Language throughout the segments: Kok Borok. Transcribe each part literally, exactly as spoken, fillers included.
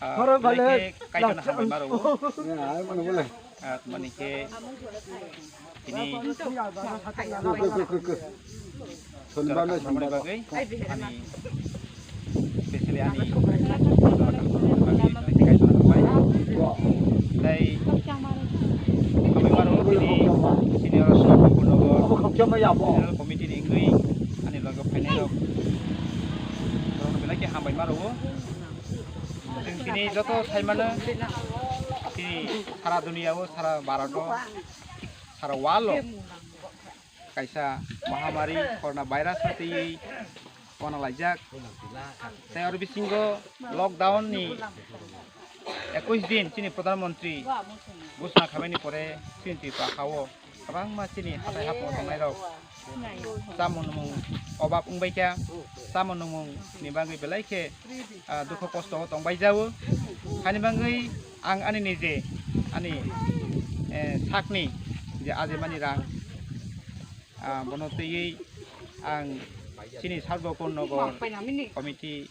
Ah, belai khe kaitorno hambai ma rwo. Ah, tmani khe tini Sonibar no, Sonibar no. Bagwi ani specially ani tei hambai ma rwo tini senior General Committee ni wngwi ani loge phainai rok belai khe hambai ma rwo. Chwng tini joto sai mano, tini sara duniya o, sara Bharat o, sara world o kaisa mahamari corona virus no twiwi wana laijak. Tei oro bisingo lockdown ni ekush din chini Pradhan Mantri ghosna khaimani pore chini Tripura ha o kwbangma chini hathai hapung tongnai rok chamung nwmung obab wngbai kha, chamung nwmung ni bagwi belai khe, ah, dukho kosto o tongbai jao. Hani bagwi ang ani nije ani, eh, sakni je ajemani rang, ah, bono twiwi ang chini South Gokul Nagar committee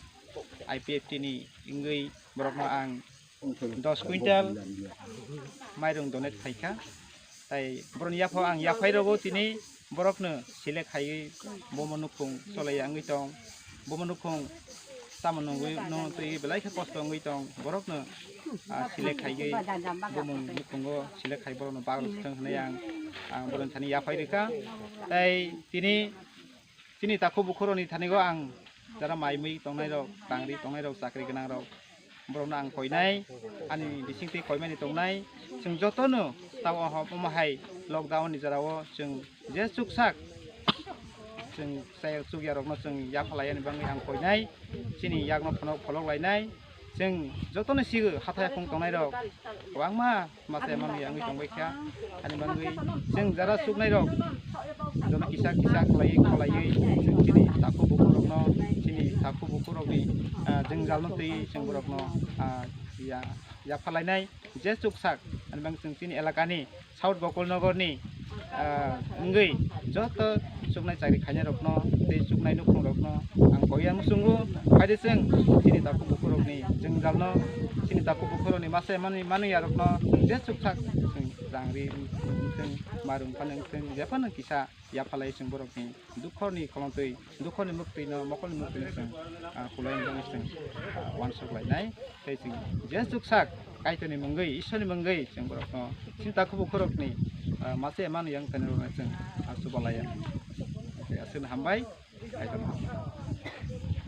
I P F T ni wngwi borokno ang dos quintal mairung donate khaikha. Tai borokni yaphao ang yaphai rogo tini borokno select khaiwi bomo nukhung cholaiya wngwi tong, bomo nukhung tamo nungwi nung twi belai khe kosto wngwi tong, borokno, ah, select khaiwi bomo nukhungo select khai borokno bagwi thwng hwnwi ang, ang borokni thani yaphai rwkha. Tai tini Chini takhuk bukhurokni thanigo ang jara mai mui tongnairok, tangri tongnairok, chakri gwnangrok, borokno ang koinai, ani bisingtwi koimani tongnai. Chwng jotono tabo omo hai lockdown ni jorao chwng je chuksak, chwng chayok chukyarokno chwng yaphalaiani bagwi ang koinai. Chini yakno phunuk pholok lainai. Chwng jotono sigo hathai aphung tongnairok kwbangma masa manwi wngwi tongbai kha. Ani bagwi chwng jara chuknairok jono kisa kisa khlaiwi kholaiwi chwng chini takhuk bukhurokno, chini takhuk bukhurokni, ah, jwngjalno twi chwng borokno, ah, ya, yaphalainai je chuksak. Ani bagwi chwng chini elakani South Gokul Nagar ni, ah, wngwi joto chuknai chakri khainai rokno tei chuknai nukhung rokno ang koi ang chungo. Phaidi chwng chini takhuk bukhurokni jwngjalno, chini takhuk bukhurokni masa manwi manwi yarokno chwng je chuksak chwng rang ri wngthwng, marung phano wngthwng, jephano kisa yaphalai chwng borokni dukhorni kholontwi, dukhorni mwktwino, mokolni mwktwino chwng, ah, khulai wngwi chwng, ah, uansuk lainai. Tei chwng je chuksak Kaitorni mungwi, Ishwarni mungwi chwng borokno chini takhuk bukhurokni, ah, masa manwi yang tani rokno chwng, ah, chubalaiya. Tei aswkno hambai, Kaitorno.